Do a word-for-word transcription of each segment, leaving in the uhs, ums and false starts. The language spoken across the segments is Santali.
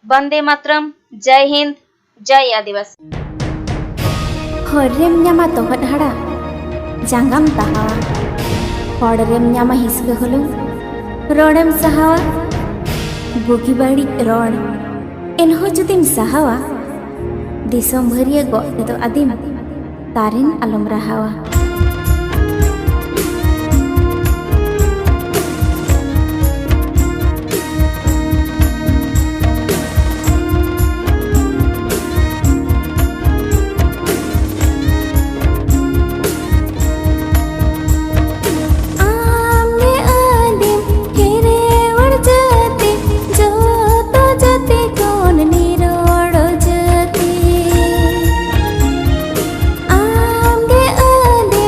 ᱵᱚᱱᱫᱮ ᱢᱟᱛᱨᱚᱢ᱾ ᱡᱟᱭ ᱦᱤᱱᱫ᱾ ᱡᱟᱭ ᱟᱹᱫᱤᱵᱟᱹᱥᱤ᱾ ᱦᱚᱨ ᱨᱮᱢ ᱧᱟᱢᱟ ᱛᱚᱦᱚᱫ ᱦᱟᱲᱟ, ᱡᱟᱸᱜᱟᱢ ᱛᱟᱦᱟᱣᱟ᱾ ᱦᱚᱲ ᱨᱮᱢ ᱧᱟᱢᱟ ᱦᱤᱥᱠᱟᱹ ᱦᱩᱞᱩᱝ, ᱨᱚᱲᱮᱢ ᱥᱟᱦᱟᱣᱟ᱾ ᱵᱩᱜᱤ ᱵᱟᱹᱲᱤᱡ ᱨᱚᱲ, ᱮᱱᱦᱚᱸ ᱡᱩᱫᱤᱢ ᱥᱟᱦᱟᱣᱟ, ᱫᱤᱥᱚᱢ ᱵᱷᱟᱹᱨᱤᱭᱟᱹ ᱜᱚᱜ ᱛᱮᱫᱚ ᱟᱹᱫᱤᱢ ᱛᱟᱨᱮᱱ ᱟᱞᱚᱢ ᱨᱟᱦᱟᱣᱟ᱾ ᱟᱢ ᱜᱮ ᱟᱹᱫᱤᱢ ᱠᱷᱮᱨᱣᱟᱲ ᱡᱟᱹᱛᱤ, ᱡᱚᱛᱚ ᱡᱟᱹᱛᱤ ᱠᱷᱚᱱ ᱱᱤᱨᱚᱲ ᱡᱟᱹᱛᱤ᱾ ᱟᱢ ᱜᱮ ᱟᱹᱫᱤᱢ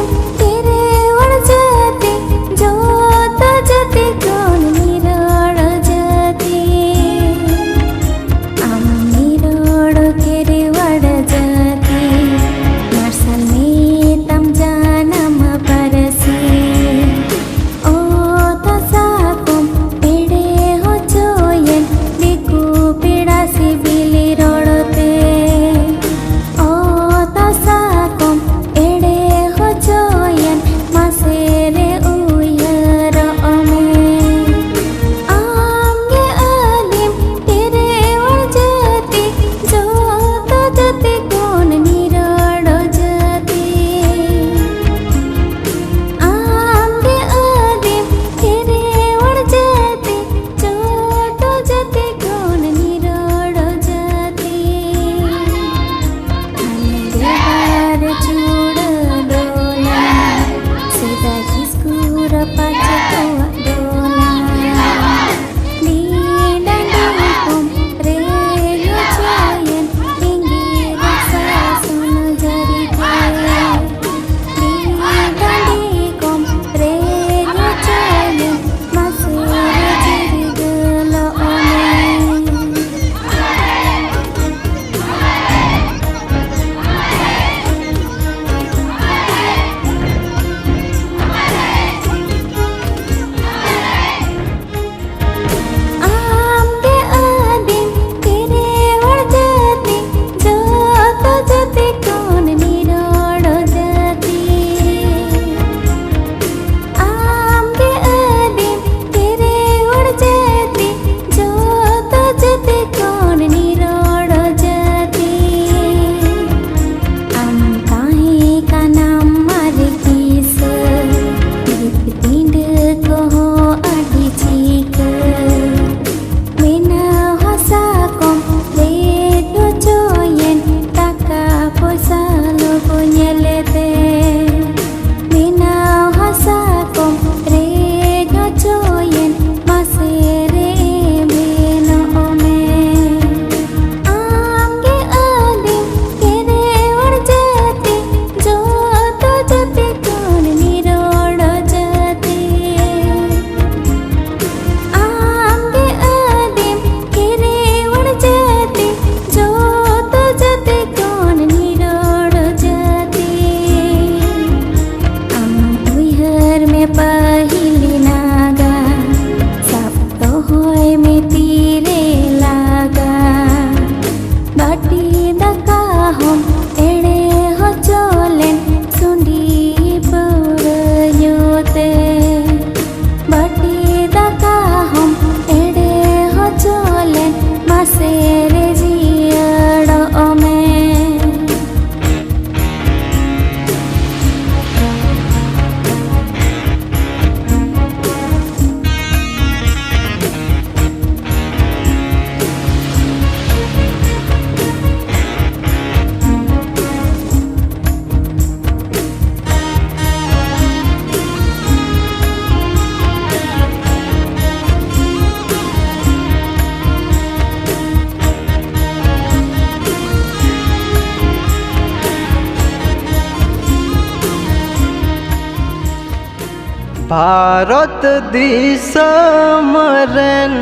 ᱵᱷᱟᱨᱚᱛ ᱫᱤᱥᱚᱢ ᱨᱮᱱ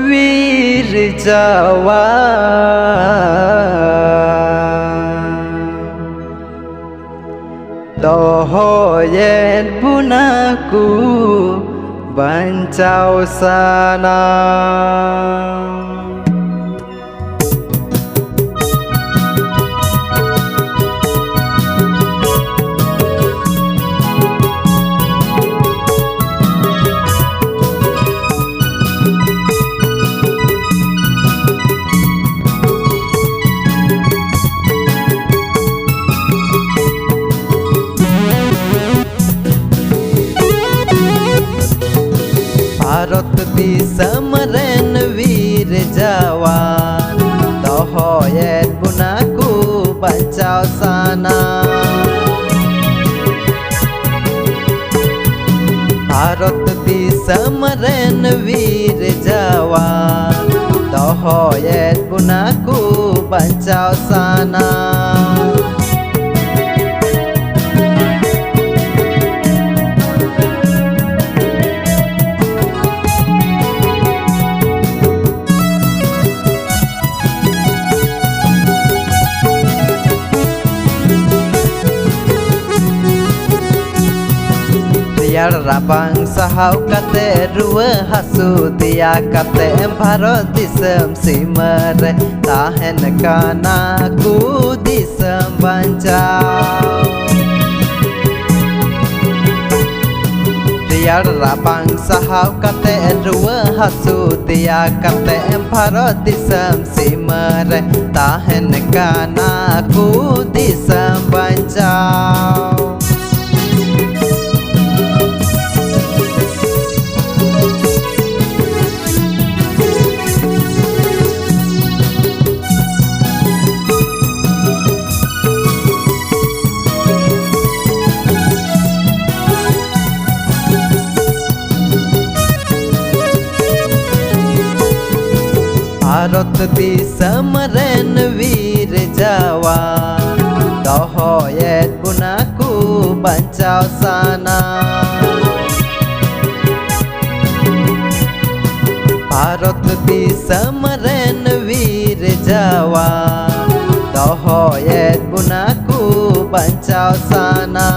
ᱵᱤᱨ ᱡᱟᱣᱟᱱ, ᱫᱚᱦᱚᱭᱮᱫ ᱵᱚᱱᱟ ᱠᱚ ᱵᱟᱧᱪᱟᱣ ᱥᱟᱱᱟ᱾ ᱵᱷᱟᱨᱚᱛ ᱫᱤᱥᱚᱢ ᱨᱮᱱ ᱵᱤᱨ ᱡᱟᱣᱟᱱ, ᱫᱚᱦᱚᱭᱮᱫ ᱵᱚᱱᱟ ᱠᱚ ᱵᱟᱧᱪᱟᱣ ᱥᱟᱱᱟ᱾ ᱵᱷᱟᱨᱚᱛ ᱫᱤᱥᱚᱢ ᱨᱮᱱ ᱵᱤᱨ ᱡᱟᱣᱟᱱ, ᱫᱚᱦᱚᱭᱮᱫ ᱵᱚᱱᱟ ᱠᱚ ᱵᱟᱧᱪᱟᱣ ᱥᱟᱱᱟ᱾ ᱨᱮᱭᱟᱲ ᱨᱟᱵᱟᱝ ᱥᱟᱦᱟᱣ ᱠᱟᱛᱮ, ᱨᱩᱣᱟᱹ ᱦᱟᱹᱥᱩ ᱫᱮᱭᱟ ᱠᱟᱛᱮ, ᱵᱷᱟᱨᱚᱛ ᱫᱤᱥᱚᱢ ᱥᱤᱢᱟᱹ ᱨᱮ ᱛᱟᱦᱮᱱ ᱠᱟᱱᱟ ᱠᱚ ᱫᱤᱥᱚᱢ ᱵᱟᱧᱪᱟᱣ᱾ ᱨᱮᱭᱟᱲ ᱨᱟᱵᱟᱝ ᱥᱟᱦᱟᱣ ᱠᱟᱛᱮ, ᱨᱩᱣᱟᱹ ᱦᱟᱹᱥᱩ ᱫᱮᱭᱟ ᱠᱟᱛᱮ, ᱵᱷᱟᱨᱚᱛ ᱫᱤᱥᱚᱢ ᱥᱤᱢᱟᱹ ᱨᱮ ᱛᱟᱦᱮᱱ ᱠᱟᱱᱟ ᱠᱚ ᱫᱤᱥᱚᱢ ᱵᱟᱧᱪᱟᱣ᱾ ᱵᱷᱟᱨᱚᱛ ᱫᱤᱥᱚᱢ ᱨᱮᱱ ᱵᱤᱨ ᱡᱟᱣᱟᱱ, ᱫᱚᱦᱚᱭᱮᱫ ᱵᱚᱱᱟ ᱠᱚ ᱵᱟᱧᱪᱟᱣ ᱥᱟᱱᱟ᱾ ᱫᱤᱥᱚᱢ ᱨᱮᱱ ᱵᱤᱨ ᱡᱟᱣᱟᱱ, ᱫᱚᱦᱚᱭᱮᱫ ᱵᱚᱱᱟ ᱠᱚ ᱵᱟᱧᱪᱟᱣ ᱥᱟᱱᱟ᱾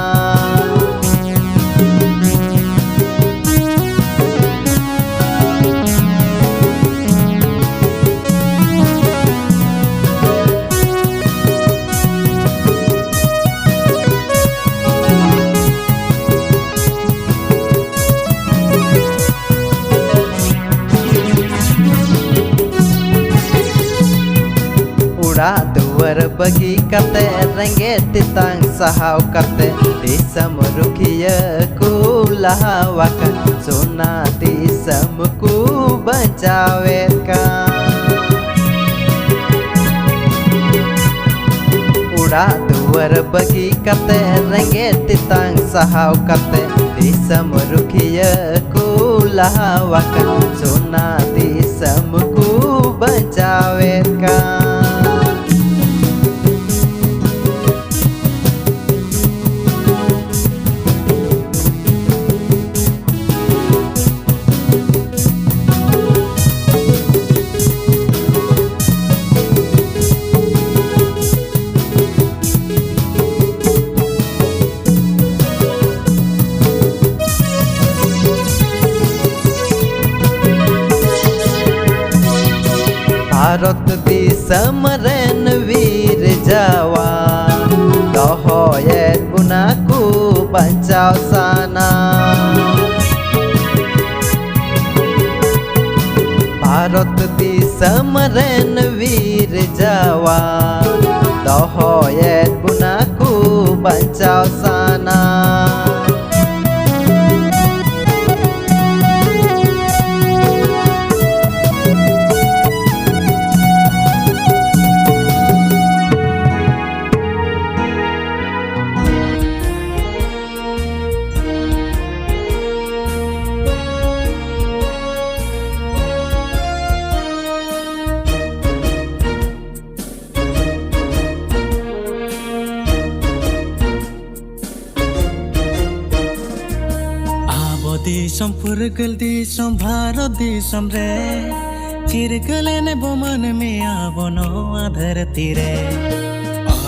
ᱚᱲᱟᱜ ᱫᱩᱣᱟᱹᱨ ᱵᱟᱹᱜᱤ ᱠᱟᱛᱮ, ᱨᱮᱸᱜᱮᱡ ᱛᱮᱛᱟᱝ ᱥᱟᱦᱟᱣ ᱠᱟᱛᱮ, ᱫᱤᱥᱚᱢ ᱨᱩᱠᱷᱤᱭᱟᱹ ᱠᱚ ᱞᱟᱦᱟᱣᱟᱠᱟᱱ, ᱥᱚᱱᱟ ᱫᱤᱥᱚᱢ ᱠᱚ ᱵᱟᱧᱪᱟᱣᱮᱫ ᱠᱟᱱ᱾ ᱚᱲᱟᱜ ᱫᱩᱣᱟᱹᱨ ᱵᱟᱹᱜᱤ ᱠᱟᱛᱮ, ᱨᱮᱸᱜᱮᱡ ᱛᱮᱛᱟᱝ ᱥᱟᱦᱟᱣ ᱠᱟᱛᱮ, ᱫᱤᱥᱚᱢ ᱨᱩᱠᱷᱤᱭᱟᱹ ᱠᱚ ᱞᱟᱦᱟᱣᱟᱠᱟᱱ, ᱥᱚᱱᱟ ᱫᱤᱥᱚᱢ ᱠᱚ ᱵᱟᱧᱪᱟᱣᱮᱫ ᱠᱟᱱ᱾ ᱵᱷᱟᱨᱚᱛ ᱫᱤᱥᱚᱢ ᱨᱮᱱ ᱵᱤᱨ ᱡᱟᱣᱟᱱ, ᱫᱚᱦᱚᱭᱮᱫ ᱵᱚᱱᱟ ᱠᱚ ᱵᱟᱧᱪᱟᱣ ᱥᱟᱱᱟ᱾ ᱵᱷᱟᱨᱚᱛ ᱫᱤᱥᱚᱢ ᱨᱮᱱ ᱵᱤᱨ ᱡᱟᱣᱟᱱ, ᱫᱚᱦᱚᱭᱮᱫ ᱵᱚᱱᱟ ᱠᱚ ᱵᱟᱧᱪᱟᱣ ᱥᱟᱱᱟ᱾ ᱟᱵᱚ ᱫᱤᱥᱚᱢ ᱯᱷᱩᱨᱜᱟᱹᱞ ᱫᱤᱥᱚᱢ ᱵᱷᱟᱨᱚᱛ ᱫᱤᱥᱚᱢ ᱨᱮ ᱪᱤᱨᱜᱟᱹᱞᱮᱱ ᱵᱚ ᱢᱟᱹᱱᱢᱤ ᱟᱵᱚ ᱱᱚᱣᱟ ᱫᱷᱟᱹᱨᱛᱤ ᱨᱮ᱾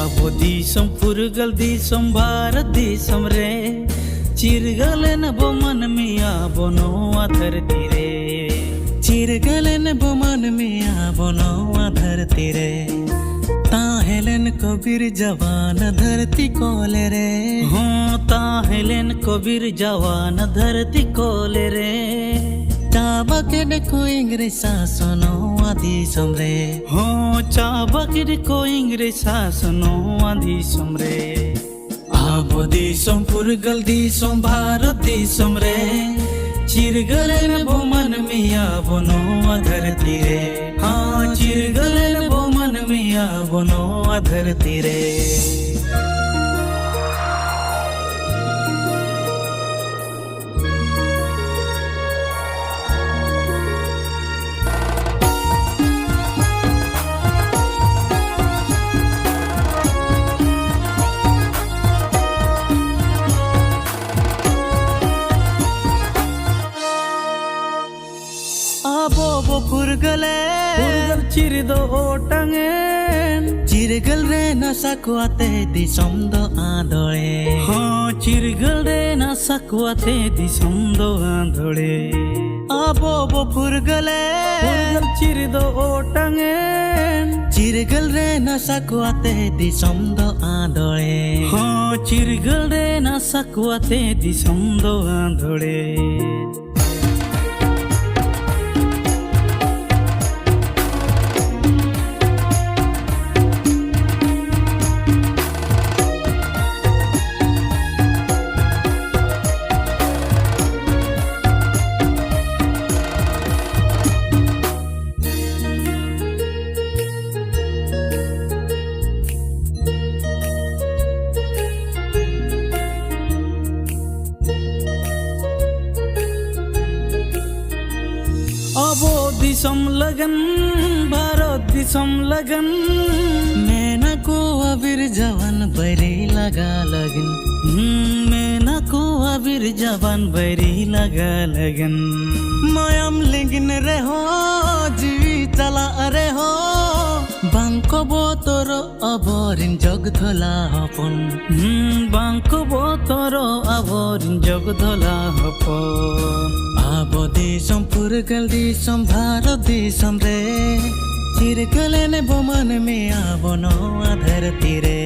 ᱟᱵᱚ ᱫᱤᱥᱚᱢ ᱯᱷᱩᱨᱜᱟᱹᱞ ᱫᱤᱥᱚᱢ ᱵᱷᱟᱨᱚᱛ ᱫᱤᱥᱚᱢ ᱨᱮ, ᱪᱤᱨᱜᱟᱹᱞᱮᱱ ᱵᱚ ᱢᱟᱹᱱᱢᱤ ᱟᱵᱚ ᱱᱚᱣᱟ ᱫᱷᱟᱹᱨᱛᱤ ᱨᱮ᱾ ᱪᱤᱨᱜᱟᱹᱞᱮᱱ ᱵᱚ ᱢᱟᱹᱱᱢᱤ ᱟᱵᱚ ᱱᱚᱣᱟ ᱫᱷᱟᱹᱨᱛᱤ ᱨᱮ᱾ ᱛᱟᱦᱮᱸ ᱞᱮᱱ ᱠᱚ ᱵᱤᱨ ᱡᱟᱣᱟᱱ ᱫᱷᱟᱹᱨᱛᱤ ᱠᱚᱞᱮ ᱨᱮ᱾ ᱦᱚᱸ, ᱛᱟᱦᱮᱸ ᱞᱮᱱ ᱠᱚ ᱵᱤᱨ ᱡᱟᱣᱟᱱ ᱫᱷᱟᱹᱨᱛᱤ ᱠᱚᱞᱮ ᱨᱮ᱾ ᱪᱟᱵᱟ ᱠᱮᱫ ᱠᱚ ᱤᱝᱨᱮᱡᱽ ᱥᱟᱥᱚᱱ ᱱᱚᱣᱟ ᱫᱤᱥᱚᱢ ᱨᱮ᱾ ᱦᱚᱸ, ᱪᱟᱵᱟ ᱠᱮᱫ ᱠᱚ ᱤᱝᱨᱮᱡᱽ ᱥᱟᱥᱚᱱ ᱱᱚᱣᱟ ᱫᱤᱥᱚᱢ ᱨᱮ᱾ ᱟᱵᱚ ᱫᱤᱥᱚᱢ ᱯᱷᱩᱨᱜᱟᱹᱞ ᱫᱤᱥᱚᱢ ᱵᱷᱟᱨᱚᱛ ᱫᱤᱥᱚᱢ ᱨᱮ, ᱪᱤᱨᱜᱟᱹᱞ ᱮᱱ ᱵᱚ ᱢᱟᱹᱱᱢᱤ ᱟᱵᱚ ᱱᱚᱣᱟ ᱫᱷᱟᱹᱨᱛᱤ ᱨᱮ᱾ ᱦᱟᱸ, ᱪᱤᱨᱜᱟᱹᱞ ᱮᱱ ᱵᱚ ᱢᱟᱹᱱᱢᱤ ᱟᱵᱚ ᱱᱚᱣᱟ ᱫᱷᱟᱹᱨᱛᱤ ᱨᱮ᱾ ᱟᱵᱚ ᱵᱚ ᱯᱷᱩᱨᱜᱟᱹᱞᱮᱱ᱾ ᱯᱷᱩᱨᱜᱟᱹᱞ ᱪᱤᱨ ᱫᱚ ᱚᱴᱟᱝ ᱮᱱ᱾ ᱪᱤᱨᱜᱟᱹᱞ ᱨᱮ ᱱᱟᱥᱟ ᱠᱚ ᱟᱛᱮ ᱫᱤᱥᱚᱢ ᱫᱚ ᱟᱸᱫᱳᱲᱮ᱾ ᱦᱚᱸ, ᱪᱤᱨᱜᱟᱹᱞ ᱨᱮ ᱱᱟᱥᱟ ᱠᱚ ᱟᱛᱮ ᱫᱤᱥᱚᱢ ᱫᱚ ᱟᱸᱫᱳᱲᱮ᱾ ᱟᱵᱚ ᱵᱚ ᱯᱷᱩᱨᱜᱟᱹᱞᱮᱱ᱾ ᱯᱷᱩᱨᱜᱟᱹᱞ ᱪᱤᱨ ᱫᱚ ᱚᱴᱟᱝ ᱮᱱ᱾ ᱪᱤᱨᱜᱟᱹᱞ ᱨᱮ ᱱᱟᱥᱟ ᱠᱚ ᱟᱛᱮ ᱫᱤᱥᱚᱢ ᱫᱚ ᱟᱸᱫᱳᱲᱮ᱾ ᱦᱚᱸ, ᱪᱤᱨᱜᱟᱹᱞ ᱨᱮ ᱱᱟᱥᱟ ᱠᱚ ᱟᱛᱮ ᱫᱤᱥᱚᱢ ᱫᱚ ᱟᱸᱫᱳᱲᱮ᱾ ᱟᱵᱚ ᱫᱤᱥᱚᱢ ᱞᱟᱹᱜᱤᱫ, ᱵᱷᱟᱨᱚᱛ ᱫᱤᱥᱚᱢ ᱞᱟᱹᱜᱤᱫ, ᱢᱮᱱᱟ ᱠᱚ ᱵᱤᱨ ᱡᱟᱣᱟᱱ ᱵᱟᱹᱭᱨᱤ ᱞᱟᱜᱟ ᱞᱟᱹᱜᱤᱫ᱾ ᱦᱩᱸ, ᱢᱮᱱᱟ ᱠᱚ ᱟᱵᱤᱨ ᱡᱟᱵᱟᱱ ᱵᱟᱹᱭᱨᱤ ᱞᱟᱜᱟ ᱞᱟᱹᱜᱤᱱ᱾ ᱢᱟᱭᱟᱢ ᱞᱤᱸᱜᱤᱱ ᱨᱮᱦᱚᱸ, ᱡᱤᱣᱤ ᱪᱟᱞᱟᱜ ᱨᱮᱦᱚᱸ, ᱵᱟᱝ ᱠᱚ ᱵᱚᱛᱚᱨᱚᱜ ᱟᱵᱚᱨᱤᱱ ᱡᱚᱜᱽ ᱫᱷᱚᱞᱟ ᱦᱚᱯᱚᱱ᱾ ᱦᱩᱸ, ᱵᱟᱝ ᱠᱚ ᱵᱚᱛᱚᱨᱚᱜ ᱟᱵᱚᱨᱤᱱ ᱡᱚᱜᱽ ᱫᱷᱚᱞᱟ ᱦᱚᱯᱚᱱ᱾ ᱟᱵᱚ ᱫᱤᱥᱚᱢ ᱯᱷᱩᱨᱜᱟᱹᱞ ᱫᱤᱥᱚᱢ ᱵᱷᱟᱨᱚᱛ ᱫᱤᱥᱚᱢ ᱨᱮ, ᱪᱤᱨᱜᱟᱹᱞ ᱮᱱ ᱵᱚ ᱢᱟᱹᱱᱢᱤ ᱟᱵᱚ ᱱᱚᱣᱟ ᱫᱷᱟᱹᱨᱛᱤ ᱨᱮ᱾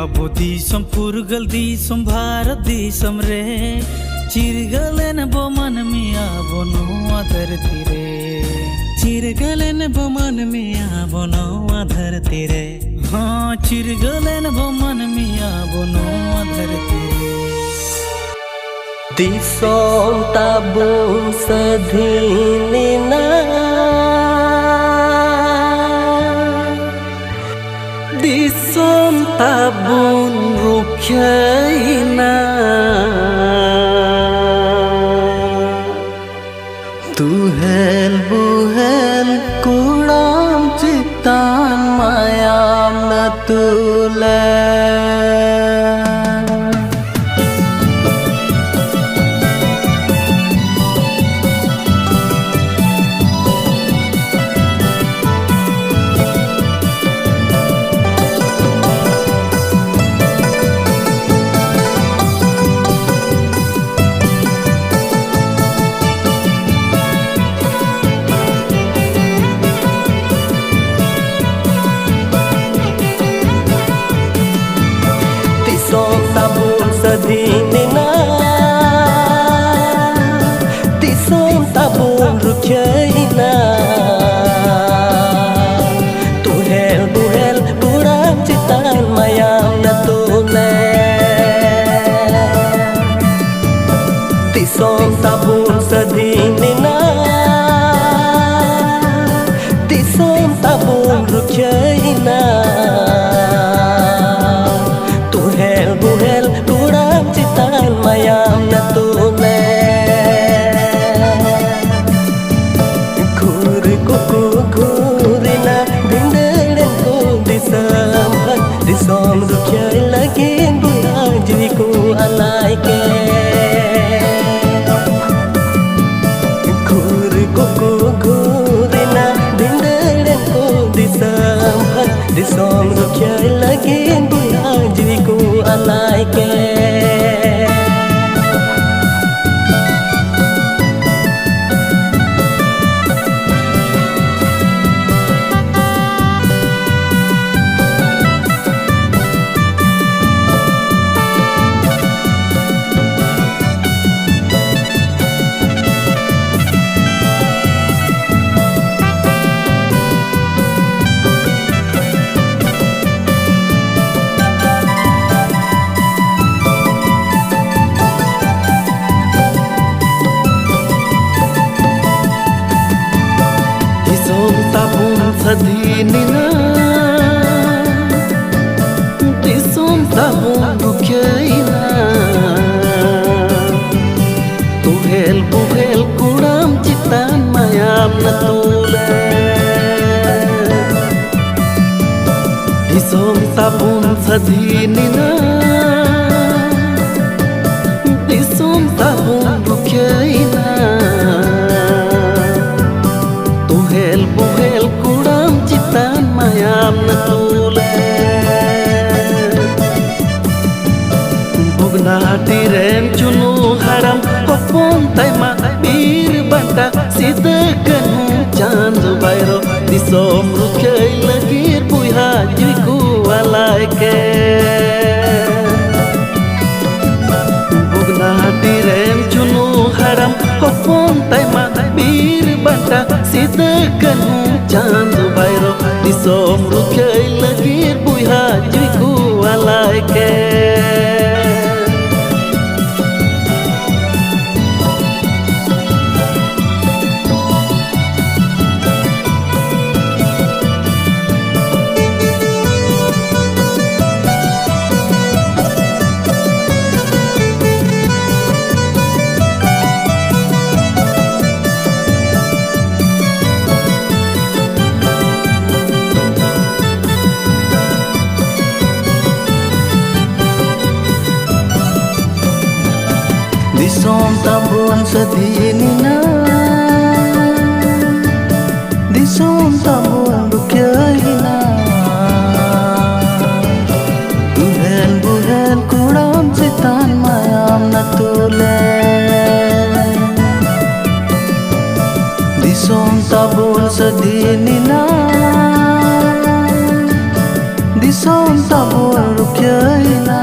ᱟᱵᱚ ᱫᱤᱥᱚᱢ ᱯᱷᱩᱨᱜᱟᱹᱞ ᱫᱤᱥᱚᱢ ᱵᱷᱟᱨᱚᱛ ᱫᱤᱥᱚᱢ ᱨᱮ, ᱪᱤᱨᱜᱟᱹᱞ ᱮᱱ ᱵᱚ ᱢᱟᱹᱱᱢᱤ ᱟᱵᱚ ᱱᱚᱣᱟ ᱫᱷᱟᱹᱨᱛᱤ ᱨᱮ᱾ ᱪᱤᱨᱜᱟᱹᱞ ᱮᱱ ᱵᱚ ᱢᱟᱹᱱᱢᱤ ᱟᱵᱚ ᱱᱚᱣᱟ ᱫᱷᱟᱹᱨᱛᱤ ᱨᱮ᱾ ᱦᱚᱸ, ᱪᱤᱨᱜᱟᱹᱞ ᱮᱱ ᱵᱚ ᱢᱟᱹᱱᱢᱤ ᱟᱵᱚ ᱱᱚᱣᱟ ᱫᱷᱟᱹᱨᱛᱤ ᱨᱮ᱾ ᱫᱤᱥᱚᱢ ᱛᱟᱵᱚᱱ ᱥᱟᱹᱫᱷᱤᱱ ᱮᱱᱟ, ᱫᱤᱥᱚᱢ ᱛᱟᱵᱚᱱ ᱨᱩᱠᱷᱤᱭᱟᱹᱭᱮᱱᱟ᱾ ᱛᱩᱦᱮᱞ ᱵᱩᱦᱮᱞ ᱠᱚᱲᱟᱢ ᱪᱮᱛᱟᱱ ᱢᱟᱭᱟᱢ ᱟᱹᱛᱩ ᱞᱮᱱ᱾ ᱫᱤᱥᱚᱢ ᱛᱟᱵᱚᱱ ᱥᱟᱹᱫᱷᱤᱱ ᱮᱱᱟ, ᱫᱤᱥᱚᱢ ᱛᱟᱵᱚᱱ ᱨᱩᱠᱷᱤᱭᱟᱹᱭᱮᱱᱟ᱾ ᱛᱩᱦᱮᱞ ᱵᱩᱦᱮᱞ ᱠᱚᱲᱟᱢ ᱪᱮᱛᱟᱱ ᱢᱟᱭᱟᱢ ᱟᱹᱛᱩ ᱞᱮᱱ᱾ ᱫᱤᱥᱚᱢ ᱛᱟᱵᱚᱱ ᱥᱟᱹᱫᱷᱤᱱ ᱮᱱᱟ, ᱫᱤᱥᱚᱢ ᱛᱟᱵᱚᱱ ᱨᱩᱠᱷᱤᱭᱟᱹᱭᱮᱱᱟ᱾ ᱛᱩᱦᱮᱞ ᱵᱩᱦᱮᱞ ᱠᱚᱲᱟᱢ ᱪᱮᱛᱟᱱ ᱢᱟᱭᱟᱢ ᱟᱹᱛᱩ ᱞᱮᱱ᱾ ᱜᱷᱩᱨ ᱠᱚᱠᱚ ᱜᱷᱩᱨ ᱮᱱᱟ, ᱵᱷᱤᱸᱫᱟᱹᱲ ᱮᱱ ᱠᱚ ᱫᱤᱥᱚᱢ ᱦᱚᱲ᱾ ᱫᱤᱥᱚᱢ ᱨᱩᱠᱷᱤᱭᱟᱹ ᱞᱟᱹᱜᱤᱫ ᱵᱚᱱ ᱫᱤᱥᱚᱢ ᱨᱩᱠᱷᱤᱭᱟᱹ ᱞᱟᱹᱜᱤᱫ ᱵᱚᱭᱦᱟ ᱡᱤᱣᱤ ᱠᱚ ᱟᱞᱟᱭ ᱠᱮᱫ᱾ ᱫᱤᱥᱚᱢ ᱛᱟᱵᱚᱱ ᱥᱟᱹᱫᱷᱤᱱᱮᱱᱟ, ᱫᱤᱥᱚᱢ ᱛᱟᱵᱚᱱ ᱨᱩᱠᱷᱤᱭᱟᱹᱭᱮᱱᱟ᱾ ᱛᱩᱦᱮᱞ ᱵᱩᱦᱮᱞ ᱠᱩᱲᱟᱢ ᱪᱮᱛᱟᱱ ᱢᱟᱭᱟᱢ ᱱᱟᱹᱛᱩᱞᱮ᱾ ᱫᱤᱥᱚᱢ ᱛᱟᱵᱚᱱ ᱥᱟᱹᱫᱷᱤᱱᱮᱱᱟ, ᱫᱤᱥᱚᱢ ᱛᱟᱵᱚᱱ ᱨᱩᱠᱷᱤᱭᱟᱹᱭᱮᱱᱟ᱾ ᱛᱩᱦᱮᱞ ᱵᱩᱦᱮᱞ ᱠᱩᱲᱟᱢ ᱪᱮᱛᱟᱱ ᱢᱟᱭᱟᱢ ᱱᱟᱹᱛᱩᱞᱮ᱾ ᱵᱷᱚᱜᱽᱱᱟᱰᱤ ᱨᱮᱱ ᱪᱩᱱᱩ ᱦᱟᱲᱟᱢ ᱦᱚᱯᱚᱱ ᱛᱟᱭᱢᱟ ᱵᱤᱨ ᱵᱟᱱᱴᱟ ᱥᱤᱫᱟᱹ ᱠᱟᱹᱱᱦᱩ ᱪᱟᱸᱫ ᱵᱷᱟᱭᱨᱚ ᱫᱤᱥᱚᱢ ᱨᱩᱠᱷᱤᱭᱟᱹᱭ ᱞᱟᱹᱜᱤᱫ ᱵᱚᱭᱦᱟ ᱡᱤᱣᱤ ᱠᱚ ᱟᱞᱟᱭ ᱠᱮᱫ᱾ ᱵᱷᱚᱜᱽᱱᱟᱰᱤ ᱨᱮᱱ ᱪᱩᱱᱩ ᱦᱟᱲᱟᱢ ᱦᱚᱯᱚᱱ ᱛᱟᱭᱢᱟ ᱵᱤᱨ ᱵᱟᱱᱴᱟ ᱥᱤᱫᱟᱹ ᱠᱟᱹᱱᱦᱩ ᱪᱟᱸᱫ ᱵᱷᱟᱭᱨᱚ ᱫᱤᱥᱚᱢ ᱨᱩᱠᱷᱤᱭᱟᱹᱭ ᱞᱟᱹᱜᱤᱫ ᱵᱚᱭᱦᱟ ᱡᱤᱣᱤ ᱠᱚ ᱟᱞᱟᱭ ᱠᱮᱫ᱾ ᱫᱤᱥᱚᱢ ᱛᱟᱵᱚᱱ ᱥᱟᱹᱫᱷᱤᱱᱮᱱᱟ, ᱫᱤᱥᱚᱢ ᱛᱟᱵᱚᱱ ᱨᱩᱠᱷᱤᱭᱟᱹᱭᱮᱱᱟ᱾ ᱫᱤᱱᱤᱱᱟ ᱫᱤᱥᱚᱢ ᱛᱟᱵᱚᱱ ᱨᱩᱠᱷᱤᱭᱟᱹᱭᱮᱱᱟ᱾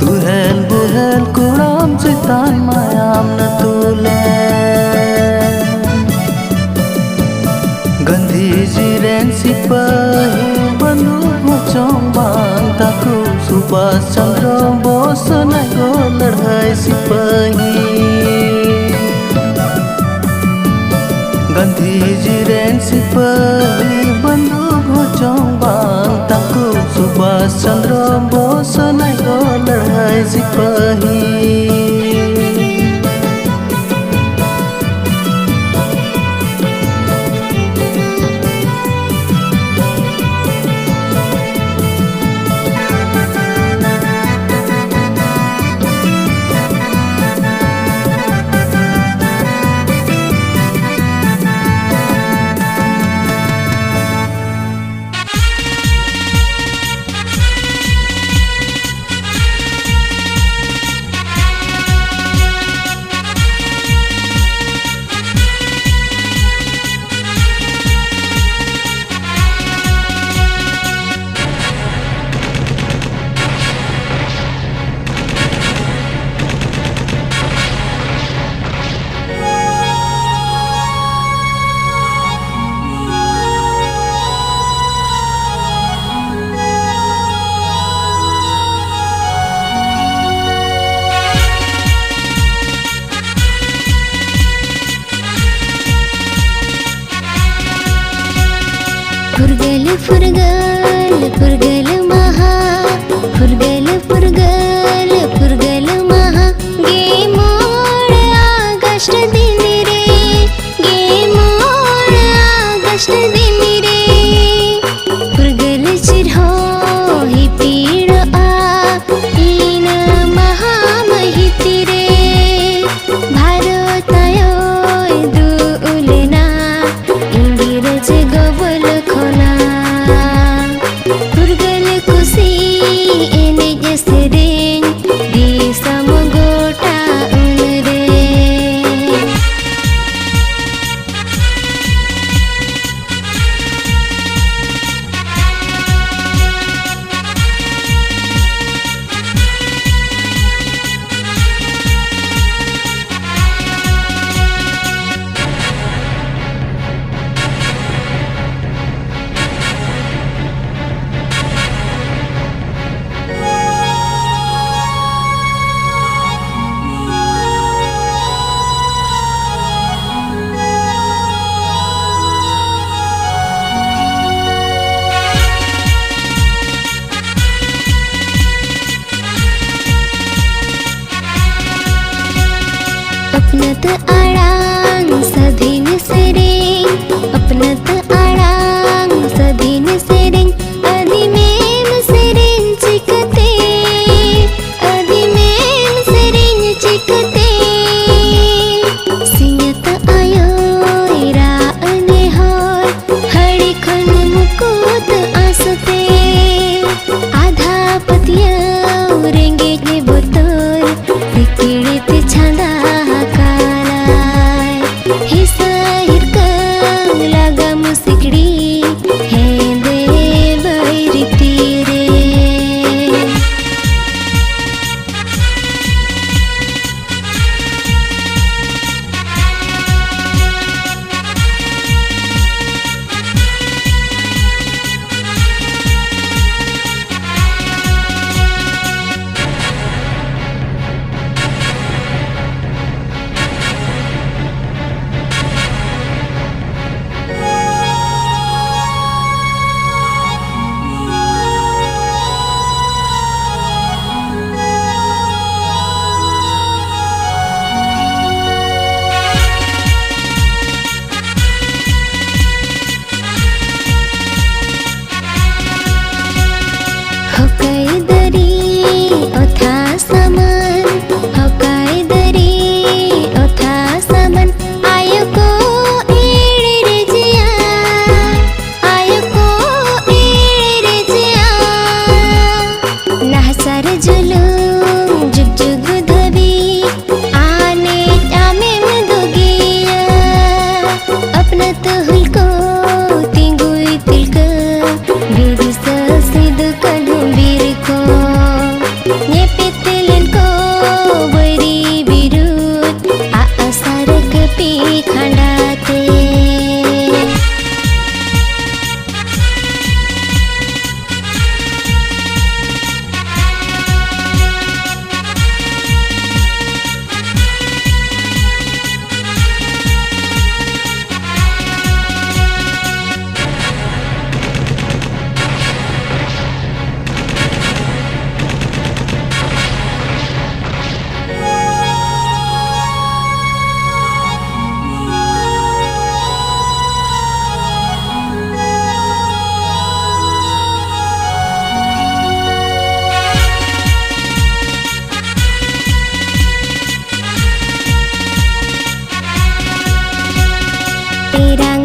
ᱛᱩᱦᱮᱞ ᱵᱩᱦᱮᱞ ᱠᱚᱲᱟᱢ ᱪᱮᱛᱟᱱ ᱢᱟᱭᱟᱢ ᱱᱟᱹᱛᱩ ᱞᱮᱱ᱾ ᱜᱟᱱᱫᱷᱤᱡᱤ ᱨᱮᱱ ᱥᱤᱯᱟᱹᱦᱤ ᱵᱟᱹᱱᱩᱜ ᱦᱚᱪᱚᱝ ᱵᱟᱝ ᱛᱟᱠᱚ ᱥᱩᱵᱷᱟᱥ ᱪᱚᱱᱫᱨᱚ ᱵᱳᱥ ᱱᱟᱭ ᱜᱚ ᱞᱟᱹᱲᱦᱟᱹᱭ ᱥᱤᱯᱟᱹᱦᱤ᱾ ᱜᱟᱱᱫᱷᱤᱡᱤ ᱨᱮᱱ ᱥᱤᱯᱟᱹᱦᱤ ᱵᱟᱹᱱᱩᱜ ᱦᱚᱪᱚᱝ ᱵᱟᱝ ᱛᱟᱠᱚ ᱥᱩᱵᱷᱟᱥ ᱪᱚᱱᱫᱨᱚ ᱵᱳᱥ ᱱᱟᱭ ᱜᱚ ᱞᱟᱹᱲᱦᱟᱹᱭ ᱥᱤᱯᱟᱹᱦᱤ᱾ ᱯᱷᱩᱨᱜᱟᱹᱞ, ᱯᱷᱩᱨᱜᱟᱹᱞ, ᱯᱷᱩᱨᱜᱟᱹᱞ ᱢᱟᱦᱟ, ᱯᱷᱩᱨᱜᱟᱹᱞ, ᱯᱷᱩᱨᱜᱟᱹᱞ, ᱯᱷᱩᱨᱜᱟᱹᱞ ᱢᱟᱦᱟ, ᱜᱮ ᱢᱚᱬᱮ ᱟᱜᱚᱥᱴ ᱫᱤᱱ ᱨᱮ, ᱜᱮ ᱢᱚᱬᱮ ᱟᱜᱚᱥᱴ ᱫᱤᱱ ᱨᱮ, ᱯᱷᱩᱨᱜᱟᱹᱞ ᱪᱤᱨ ᱦᱚᱸ ᱦᱤᱯᱤᱲᱚᱜᱼᱟ, ᱤᱱᱟᱹ ᱢᱟᱦᱟ ᱢᱟᱹᱦᱤᱛ ᱨᱮ᱾ ᱵᱷᱟᱨᱚᱛ ᱟᱭᱳᱭ ᱫᱩᱜ ᱞᱮᱱᱟ ᱤᱝᱨᱮᱡᱽ ᱜᱚᱵᱚᱞ ᱠᱷᱚᱱᱟᱜ᱾ ᱯᱷᱩᱨᱜᱟᱹᱞ ᱢᱤᱨᱟᱝ